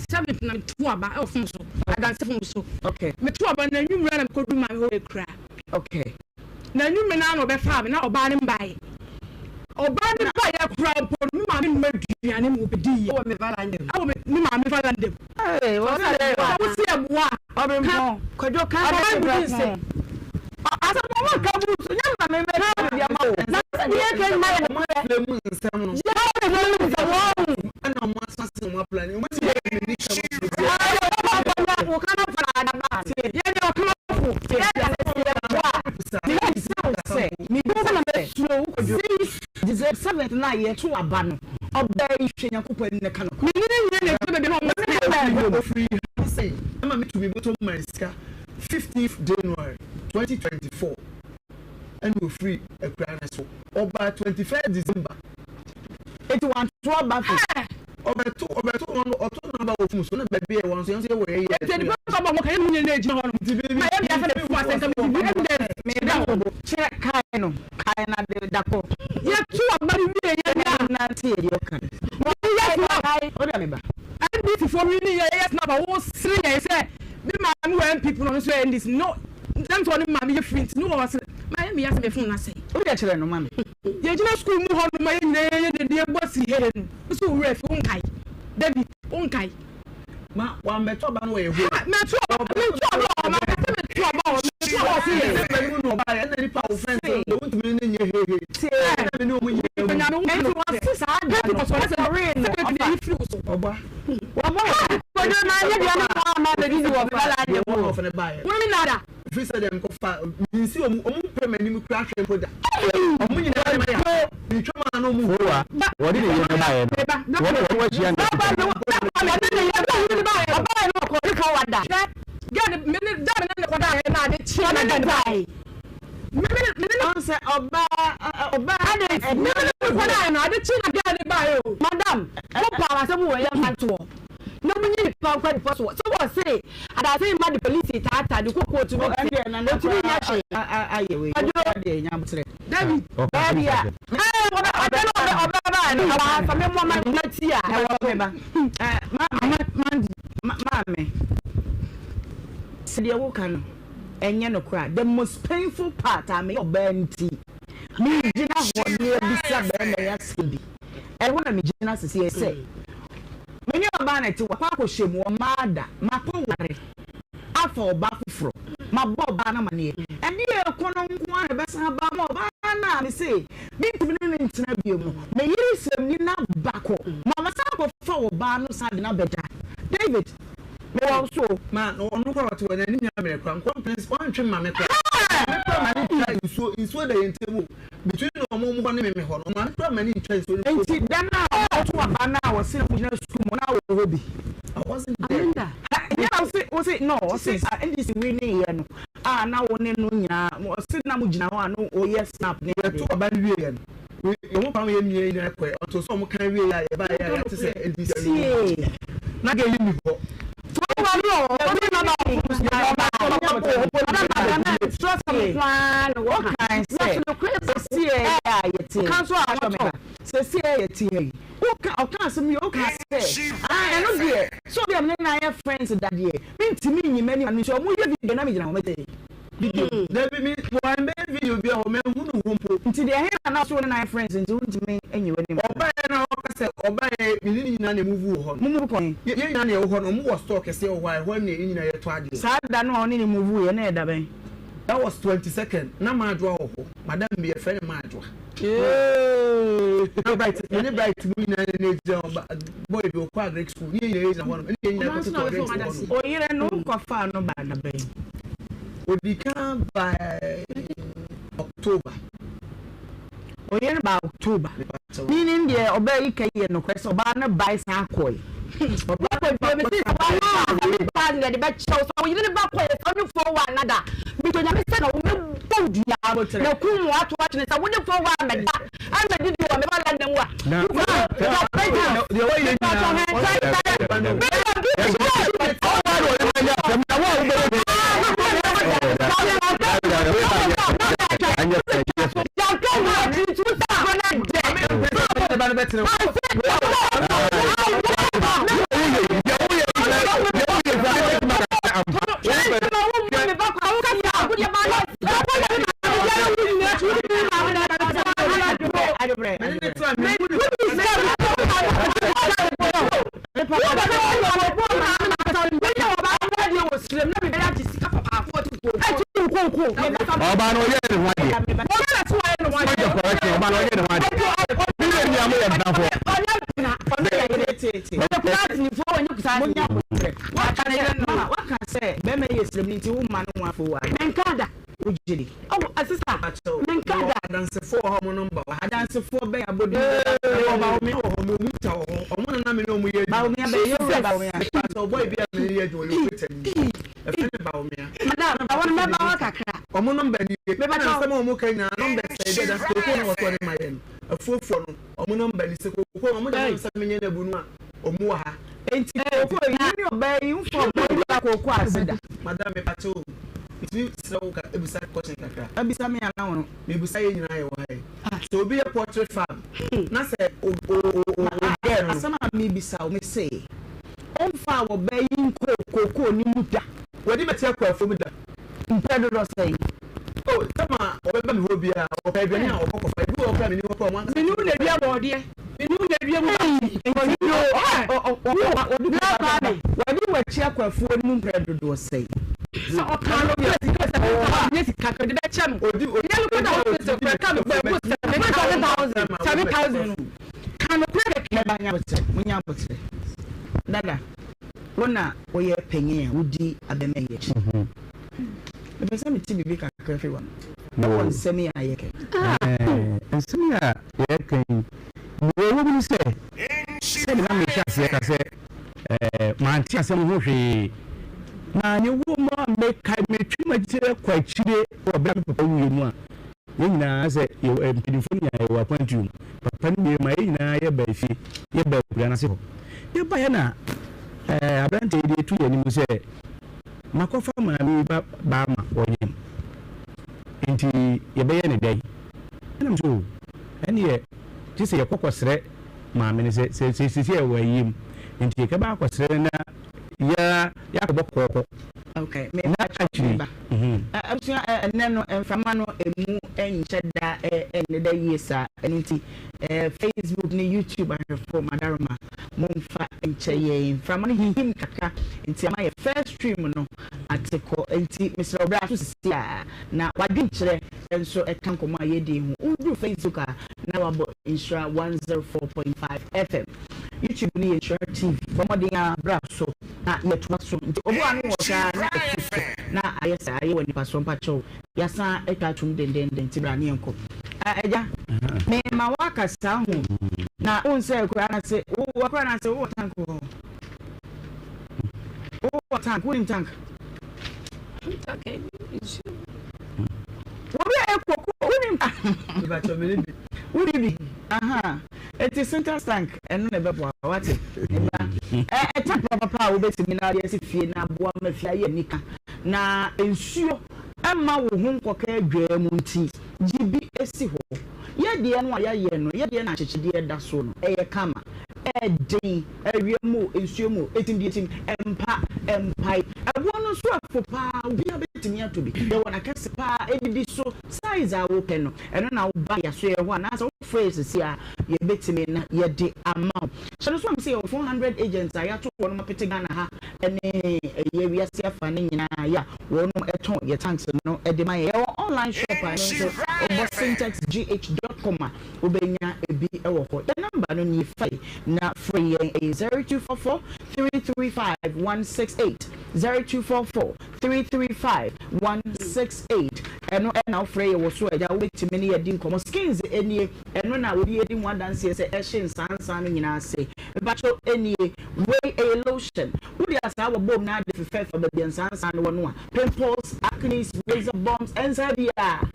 7th na meto aba ɛwɔ fom so, adanse fom so. Okay. Meto aba na anwummerɛ na mekɔdu maame hɔ ekura. Okay. Na anwummerɛ na na ɔbɛfaa me na ɔbaa ne mbaeɛ. Ɔbaa ne baeɛ kura mpo no, me maame numa aduane ma obɛdi yɛ. Ɛwɔ me valentine. Ɛwɔ me maame valentine. Ee, wɔ sɛ dɛ wa. Wo si ɛboa. Ɔbɛnpɔn. Kwadwo kan Ɔbaa bɛ bi nsɛ. Asɛm ɔmo nka bu so nyɛ maame mɛ ka bi ama wo. Na sɛ deɛ kɛ nyina yɛ Ɔmo aflɛ mu nsɛm no. Yɛ aflɛ mu nsɛm wɔn. Ɛna ɔmo asase ɔmo apla ne ɔmo ti yɛ ne ni kama so bi. Ɛyɛ ɔmo akɔnya ɔka na fara adaba. Yɛ deɛ ɔka fo. Yɛ ka sɛ yɛ boa. Mi sɛ wo sɛ mi bu sɛ suro wo Kwadwo. Since December 7th na yɛto aba no, ɔbaa yi hwɛ Nyankopɔn anim na ka no. Me ne ne nyina na ɛgyina baabi na ɔmo sɛ. Ofiri ha sɛ ɛma mi tu mi bɔtɔ mu ma sika 15th January 2024, ɛna ofiri akura ne so ɔbaa 21st December. Eti wanto aba fi. Ɔbɛto ɔbɛto ɔno ɔto n'aba wɔ fum so na baabi a ɛwɔ nso yɛn nso yɛ wɔ yɛ yɛ. Ɛti nipa nso bɔ ɔmo ka yɛn mu nyina na egyina hɔ nom. Ma yɛ mi afɛ na efu asɛnka mi di bi evidence. Mi da wo kyerɛ kae no kae na de dako. Yɛto aba no wie yɛ na nante yɛ deɛ ɔka no. Wɔn yɛ snap. O de mi ba. NDC fo wi ni yɛ yɛ snap a wɔsere yɛn sɛ me maame wɔ NPP na ɔno nso yɛ NDC no, nam sɛ ɔne maame yɛ firi nti ne wɔ sere ma yɛ mi yɛ asɛ mi fon na sɛ. O de kyerɛ no ma mi. Yɛgyina sukuu mu hɔ nom a yɛn nyinaa yɛ dede bɔ si hehe no nso wura fi wo nkae David wo nkae. Ma wambɛto aba no wɔ yɛ hɔ. Mɛto aba, meto aba wɔ ma kase meto aba wɔ meto aba wɔ se yɛ. Sɛ mu na ɔbaa yɛ ɛna nipa wo fɛn sɛ ɔmo ntumi ne nyɛ hehe. Ɛna mi ne ɔmo nyɛ mu. Nti wɔsi saa da no ɔsɔre no ɔfa. Ɔba. Wɔbɔ wɔ. Kwadwo na nye deɛ ne mo ama bɛdidi wɔ valentine mu. Wɔn ɔfɛ ne ba yɛ. Wɔn mi nada. Fi sɛ deɛ nkɔfa nsi ɔmo mpɛ m'anim kura ahwɛ mpo da. Ɔmo nyinaa yɛ ma yɛ. Ntwa maa no ɔmo hu. Fowa, wɔde ne yere baeɛ no, wɔne wɔn ahyia nda fitaa. Ɔne ne yere ɔbaa no ɔkɔ ne fo wada. Gɛni mi ne da mi ne ne kɔda yɛ na ade kyi na gɛni ba yi. Mi ne mi ne. Ɔn sɛ ɔbaa ɔbaa. Ade mi ne ne kɔda yɛ na ade kyi na gɛni ba yi o. Madam, mo pa asɛm wɔ yɛ mfa ntoɔ na mo nyi nipa nkɔ nipa so sɛ wɔ se adase ma de polisi taataa de kɔ kóòtù no Ɛn deɛ nana otumi nya hwee. Ayɛ wei. Ɔdeɛ nya abotrɛ. David. Baabi a ɛɛ ɔbɛ ɔbɛ no ɔbɛ ɔbɛ baa no ɔbɛ afa mi mɔ ma na ti a ɛwɔ Mi ba. Ɛ ma Mandy maame. Sɛdeɛ woka no ɛnyɛ no koraa, the most painful part a meyɛ ɔbaa nti megyina hɔ ne abisa bɛrima yi asɛm bi, ɛhɔ na megyina sisi yɛ sɛ me ne ɔbaa na ɛte wakɔ akɔhyɛ mu ɔmaa da makɔ ware afa ɔbaa foforɔ, mabɔ ɔbaa no amaneɛ, ɛne ɛkɔ no nko ara na ɛbɛsan aba ma ɔbaa no a me se mentumi ne ne ntena bio no, me yere sɛm ni na bakɔ ma masan akɔfa ɔbaa no san de no abɛda. David, mewɔ so. Ma ɔno kora ɔte hɔ n'anim nyɛ mmerɛ kora nkɔ mpene ɔntwe ma me kora me kora ma ne ntwa nsuo, nsuo da yɛn ntam o, between ɔmo ɔmo hɔ ne me me hɔ no, ɔmo kora ma ne ntwa nsuo no. Nti da no a ɔto aba no a wɔse na mogyina sukuu mu na wɔ hɔ bi? I wasn't there. Amanda. Nyɛ na wose no, ɔse NDC wi ne yɛ no a na wo ne no nyinaa ɔse na mo gyina hɔ a no ɔyɛ snap ne Yɛto aba no wie yɛ no, yɛn ho pam yɛ mmiɛ nyinaa kɔɛ ɔto sɛ ɔmo kan wie yɛ a yɛba yɛ a yɛate sɛ NDC tie na gɛ yi ni hɔ. Fowɔ no ɔne nana Wokan sɛ sɛsi yɛ a yɛte sɛsi yɛ yɛte ha yi, woka ɔka asɛm yi, woka sɛ ah, ɛno deɛ sɛ obi a mene na ayɛ friends da deɛ mentumi nyi m'anim ano nti ɔmo yɛ video na megyina hɔ mɛtɛ. Video dabi, mi wɔn bɛ video bi a wɔn ehu no ho mpo. Nti deɛ ɛhe na na so wo ne na ayɛ friends nti wontumi nyi w'anim? Ɔbaa na ɔka sɛ ɔbaa yɛ mi ne ne nyinaa na emu vu wɔ hɔ no. Mo mu kɔn. Yɛn nyinaa na ɛwɔ hɔ no, ɔmo wɔ store kɛseɛ wɔ hɔ a ɛhɔ na yɛn nyinaa yɛtɔ adeɛ. Saa da no a ɔne ne mu vu yɛ na yɛ da bɛn? That was 22nd, na Maadwoa wɔ hɔ, madam bi yɛfrɛ no Maadwoa. Na Bright, me ne Bright mu nyinaa na egyina hɔ, boy bi ɔkɔ agric school ne yɛn nyinaa gyina hɔ nom, ɛne yɛn nyinaa kɔtotɔ drinks wɔ hɔ nom. Oyere no kɔfaa no baa da bɛn? Odi kan by October. Oyere ba October, meaning deɛ ɔbaa yi ka yi yɛ nokorɛ sɛ ɔbaa no bae san kɔe. Ɔbaa kɔ mi si sɛ wɔn a mi ba na de bɛkyɛw sɛ ɔyere ne ba kɔ yɛ sɛ ɔne fo wa nada bitɔ Nyame sɛ na wɔn bɔ dua na kum wɔn ato akyene sɛ wɔde fo wa mɛda ɛmɛ didi wɔ mɛba la nɛm wa. Deɛ wɔyɛ nyinaa. Ɔbaa na ɔde ma nyɛ asɛm na wo a wobɛyɛ anyɛ fɛ nyɛ fɛ. Ba no bɛtena. Woyɛ deɛ woyɛ. Ɔbaa no ɔyɛ ne ho adeɛ. Point of correction, ɔbaa no ɔyɛ ne ho adeɛ. Mi yɛ nua mo yɛ mpenafoɔ. Waka sɛ bɛrima yɛ srem nti wo ma no ho afo wa. Wogye di. Menka da. Adansefoɔ wɔ hɔ, ɔmo nɔmba wɔ ha. Adansefoɔ bɛn abɔdin? Ɛwɔ Bawumia wɔ hɔ, Muta wɔ hɔ. Ɔmo nana me ne ɔmo yɛ adwuma. Bawumia bɛyɛ yɛwura Bawumia. Pastor ɔbɔ ebi a me ne yɛ adwuma, ɔyɛ operator ni. Ɛfɛ ne Bawumia. Madam, ɛwɔ no mɛba hɔ kakra. Ɔmo nɔmba nie. Ɛna nsɛm a ɔmo ka nyinaa nɔmba sɛ ebi adanse kooko na wɔtɔ ne ma yɛ no. Afuofoɔ no, ɔmo nɔmba ni sɛ kooko no ɔmo de ma me sɛ menyɛ no abunu a, ɔmo wɔ ha. Enti kooko yi wo ne ɔbaa yi mfa ɔbaa yi ba kooko ase da. Madam mepakyɛ o, metumi srɛ wo ka ebisa question kakra? Abisa me ana wo no? Mebisa yɛn nyinaa yɛwɔ ha yi. Sɛ obi yɛ poultry farm na sɛ o o o o girl no. Asɛm a mebisa wo mese ɔmfaa ɔbaa yi nkɔɔ kooko no mu da. Wadi m'akyi akɔ afuom da. Mprɛ dodoɔ sɛn? Oh, tam a ɔbɛba me hɔ biara, ɔpɛ aduane a ɔkɔ kɔfa. Ebi wɔ hɔ koraa a menni hɔ koraa a, ɔmo ankasa. Mene wo na dua bɔɔdeɛ, mene wo na dua mu ba. Wadi w'akyi akɔ afuo no mu mprɛ dodoɔ sɛn? Sɛ ɔkaa no kura sika sɛ ɔnyɛ sika kɛ ɔde bɛkyɛ no. Nyɛ no kura wo sɛ kura ka no kura ɛbɔ 7,000, 7,000 no. Ka no kura kɛkɛ. Mɛba nya aboterɛ, monya aboterɛ. Dada, wo na woyɛ panyin a wodi abɛmɛ yi akyi. Mepɛ sɛ mete biribi kakra firi w'ano wɔ nsɛm yi a yɛreka yi. Nsɛm yi a yɛreka yi, nea ɛwɔ mu ne sɛ, sɛdeɛ na mehyɛ aseɛ ka sɛ mante asɛm ho hwee, na nea ɛwɔ mu a mekae, metwe m'akyire kɔ akyire wɔ berɛ a me papa wuiɛ mu a, yɛn nyinaa sɛ yɛwɔ mpanimfoɔ no nyinaa yɛwɔ akwantuo mu. Papa no wuiɛ ma yɛn nyinaa yɛbaa fie, yɛbaa akura no ase hɔ. Yɛbaeɛ na aberanteɛ yi de to yɛn anim sɛ, Makɔfa maame yi ba baa ma ɔnyem, enti yɛbɛyɛ no dɛn? Ɛna mese, Oh, ɛnneɛ gye sɛ yɛkɔ kɔsrɛ maame no sɛ, sɛ seesei yɛwɔ ayie mu, enti yɛkɛba akɔsrɛ no na yɛ yɛakɔbɔ kɔɔkɔ. Okay, me Na ba akyiri me ba. Abusua ɛnɛ no mframa no emu nkyɛ da ɛnneda yie saa, ɛno nti Facebook ne YouTube ahwɛfoɔ madaroma Momfa nkyɛ yɛn. Mframa no hinhim kakra nti ama yɛ first stream no ate kɔ. Nti mesrɛ wo bra so sisi a na w'adwenkyerɛ nso ka nkɔmmɔ a yɛredi yi ho. Woduru Facebook a na wabɔ Nhyira 104.5 FM. YouTube no yɛ Nhyira TV. Bɔ mmɔden ara bra so na yɛtoa so. Nti obi wɔ ha no wɔhwɛ ara na ɛte so na ayɛ saa ayɛ wɔ nipa so. Mpakyɛw Yɛasan atwa atom dendeenden nti bra ne yɛnkɔ. Ah, agya, mema woaka saa ho. Na wohu sɛ akura no ase, wowɔ akura no ase, wowɔ tank wɔ hɔ. Wowɔ tank, wonim tank? Tank nsuo. Obi a ɛkɔ kɔ, wonim tank? Woni bi? Aha. Eti Sintas tank, ɛno na ɛbɛboa, wate? Ɛba. Ɛ, tank papapa a wobɛtumi na wode asi fie na aboa ma fie ayɛ anika. Na nsuo mma wo ho nkɔka adwaa mu nti, gye bi si hɔ. Yɛ deɛ no a yɛayɛ no, yɛ deɛ no a akyekyedeɛ da so no, ɛyɛ kama, ɛyɛ den, awia mu o, nsuo mu o, ɛtim deɛ ɛtim, ɛmpa, ɛmpae. Ɛboɔ no nso ɛfo pa ara, obiara bɛtumi atɔ bi. Yɛwɔ no akɛse pa ara, ɛdidi so, size a wopɛ no, ɛno na woba yɛasoɛɛ hɔ anaasɛ wofrɛ yɛ seesei a, yɛbɛtumi na yɛde ama wo. Hyɛ no nso a mese yɛwɔ 400 agents a yɛato wɔn apete Ghana ha ne ɛyɛ wiase afa no nyinaa yɛ a wɔnom tɔn yɛ tanks no de ma yɛn. Yɛwɔ online shop a ɛno nso wobɔ syntexgh dot com a wobɛnya ebi wɔ hɔ. Yɛn number no nie fa yi na frɛ yɛn ɛyɛ 0244 335 168, 0244 335 168 ɛno na wofrɛ yɛ wɔ so a agya wobɛtumi ne yɛadi nkɔmmɔ. Skins nie ɛno na obi adi ho adanseɛ sɛ ɛhye nsaansaa no nyinaa ase. Mepakyɛw ɛnie Wei ɛyɛ lotion. Wode asaa wɔ bom na ade fefɛɛfɛ baabi a nsaansaa no wɔ no a, pimples, acnes, razor bumps, nsaa biara.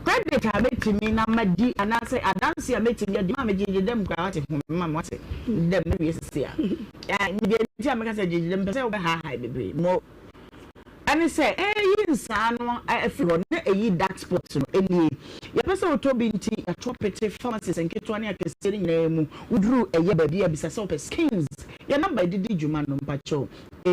Credit a mɛtumi na madi anaasɛ adanse a mɛtumi adi, maame gyegye dɛm koraa wate ho ma me wate dɛm mɛwie sisi a. Deɛ nti a meka sɛ gyegye dɛm mepɛ sɛ wobɛhaahae bebree mo ɛne sɛ ɛyi nsaa no afiri hɔ na ɛyi dark spots no nie. Yɛpɛ sɛ wotɔ bi nti yɛato apete pharmacies nketewa ne akɛseɛ no nyinaa mu. Woduru ɛyɛ baabi a bisa sɛ wopɛ skins. Yɛn number a yɛde di dwuma no mpakyɛw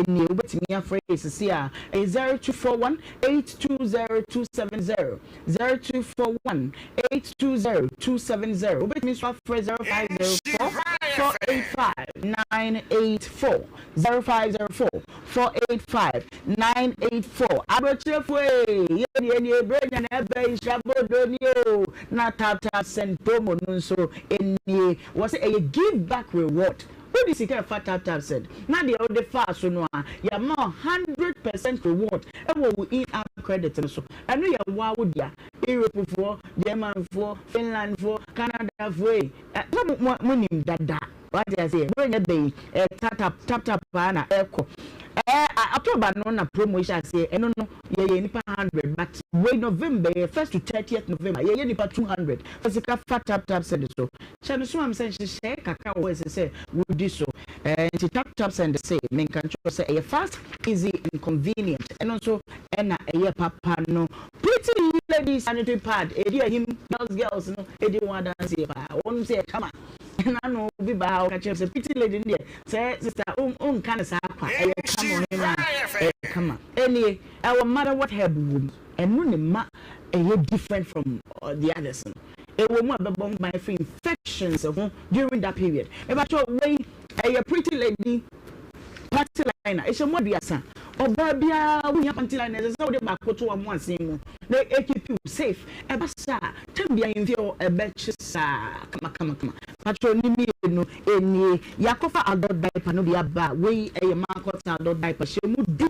nie wobɛtumi afrɛ yɛn sisi a ɛyɛ 0241 820 270, 0241 820 270. Wobɛtumi nso afrɛ 0504. 485 984, 0504 485 984. Aburokyerɛfoɔ ee, yɛnie nie, Buronya na ɛbɛ yi, nhyira bodo nie o, na Tap Tap Send promo no nso nie. Wɔ sɛ ɛyɛ give back reward. Wode sika ɛfa Tap Tap Send na deɛ wode faa so no a, yɛama wo 100% reward ɛwɔ wo in-app credit no so. Ɛno yɛ wo ara wo dea. Europefoɔ, Germanfoɔ, Finlandfoɔ, Canadafoɔ ei, sɛ mo mo monim dada. Wate aseɛ? Buronya bɛ yi, ɛyɛ tap tap, tap tap paa na ɛkɔ. Ɛɛ October no na promo yi hyɛ aseɛ, ɛno no yɛyɛ nnipa 100, but wei November, yɛ first to 30th November, yɛyɛ nnipa 200. Fa sika fa Tap Tap Send so. Hyɛ no so ma me sɛ nhyehyɛe kakra wɔ hɔ a ɛsɛ sɛ wodi so. Ɛɛ nti Tap Tap Send se menka nkyerɛ wo sɛ ɛyɛ fast, easy and convenient. Ɛno nso na ɛyɛ papa no. Pretty lady sanitary pad ɛdi ahim, girls girls no ɛdi ho adanseɛ paa. Wɔnom sɛ ɛyɛ kama. N'ano obi baa ha ɔka kyerɛ me sɛ pretty lady no deɛ sɛ sister wonka no saa kwa, ɛyɛ kama ɔhemaa, ɛyɛ kama. Ɛnie ɛwɔ motherwort herb wɔ mu. Ɛno na ɛma ɛyɛ different from the others no. Ɛwɔ mu a ɛbɛbɔ ho ban afiri infections ho during that period. Mepakyɛw wei ɛyɛ pretty lady panty liner, ɛhyɛ mu 30. Ɔbaa biara wohia panty liner, ɛsɛ sɛ wode baako to w'amoasen mu na ɛkeep you safe. Ɛba saa a, time biara ahemfie hɔ ɛbɛkye saa kama kama kama. Pakyɛw ne mmienu nie. Yɛakɔfa adult diaper no bi aba a, wei ɛyɛ Marcot adult diaper, hyɛ mu du.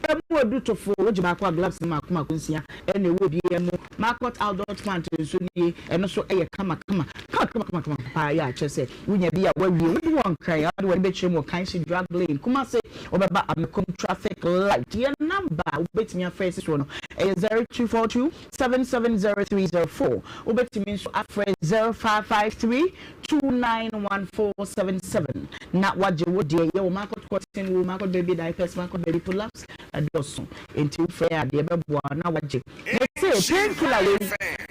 Emu odu tofoo, wogye baako a gloves no mmaako mmaako nsia na ɛwɔ obiara mu. Marcot adult pant nso nie, ɛno nso yɛ kama kama kama kama kama kama paa yɛ a kyerɛ sɛ wonya bi a woawie. Wode wɔ Nkran a, wode w'ani bɛkyerɛ mu wɔ Kanshi Drug Lane, Kumasi wobɛba Amekom Traffic Light. Yɛn number a wobɛtumi afrɛ asi soɔ no ɛyɛ 0242 770304. Wobɛtumi nso afrɛ 0553 291477 na wagye wo deɛ. Yɛwɔ Marcot cotton wool, Marcot baby diapers, Marcot baby pull-ups, ɛdɔɔso nti wofrɛ a deɛ ɛbɛboa wo na wagye. Mese painkiller wei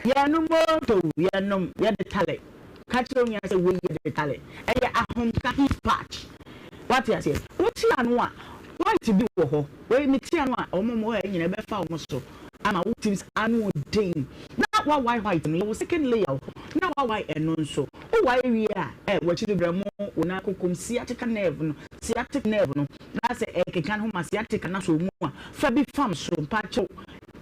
yɛnom o tow yɛnom yɛde tale ka kyerɛ wo nua sɛ wei yɛde tale, ɛyɛ ahomka heat patch, wate aseɛ? Wote ano a white bi wɔ hɔ, wei mete ano a wɔn a wɔwɔ ha nyinaa ɛbɛfa wɔn so ama wo tim sɛ ano den na wawae white no, yɛwɔ second layer wɔ hɔ na wawae ɛno nso. Wowae wie a ɛ wakyiri brɛ mo wo nan kokom sciatica nerve no, sciatic nerve no, na sɛ ɛkeka ne ho ma sciatica no asɔ mu a, fa bi fam so mpakyɛw,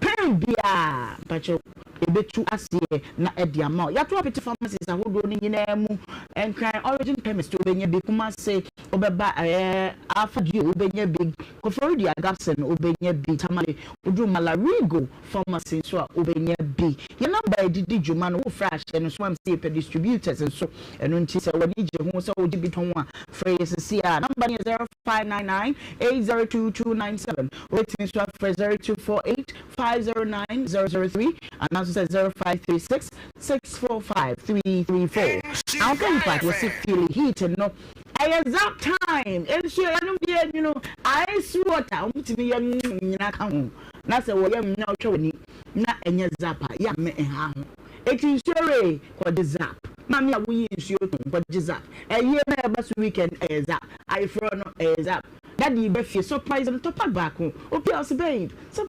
pain biara mpakyɛw ɛbɛtu aseɛ na ɛde ama wo. Yɛato apete pharmacies ahodoɔ no nyinaa mu, Nkran Origin Chemist wobɛnya bi, Kumase wobɛba ɛɛ Alpha Duo wobɛnya bi, Koforidua Gapson wobɛnya bi, Tamale woduru Malarigo Pharmacy nso a wobɛnya bi. Yɛn number a yɛde di dwuma no wofrɛ a hyɛ no so am sɛ yɛpɛ distributors nso, ɛno nti sɛ w'ani gye ho sɛ wogye bi tɔn a frɛ yɛ sisi a. Number no yɛ 0599 802 297. Wobɛtumi nso afrɛ 0248 509 003 anaa nso sɛ 0536 645 334. Ahoka Impact wɔsi feel heat no, ɛyɛ zap time. Nsuo yɛnom deɛ nwunu, ice water wɔtumi yɛ nyinaa ka ho, na sɛ wɔyɛ na wotwa w'ani na ɛnyɛ zap a, yɛ a me nha ho. Eti nsuo ree kɔgye zap. Maame a woyi nsuo tɔn, kɔgye zap. Ɛyie na ɛba so weekend ɛyɛ zap. Ayeforɔ no ɛyɛ zap. Daddy ba fie, surprise no, tɔ pack baako. Obi a ɔsɛ babe.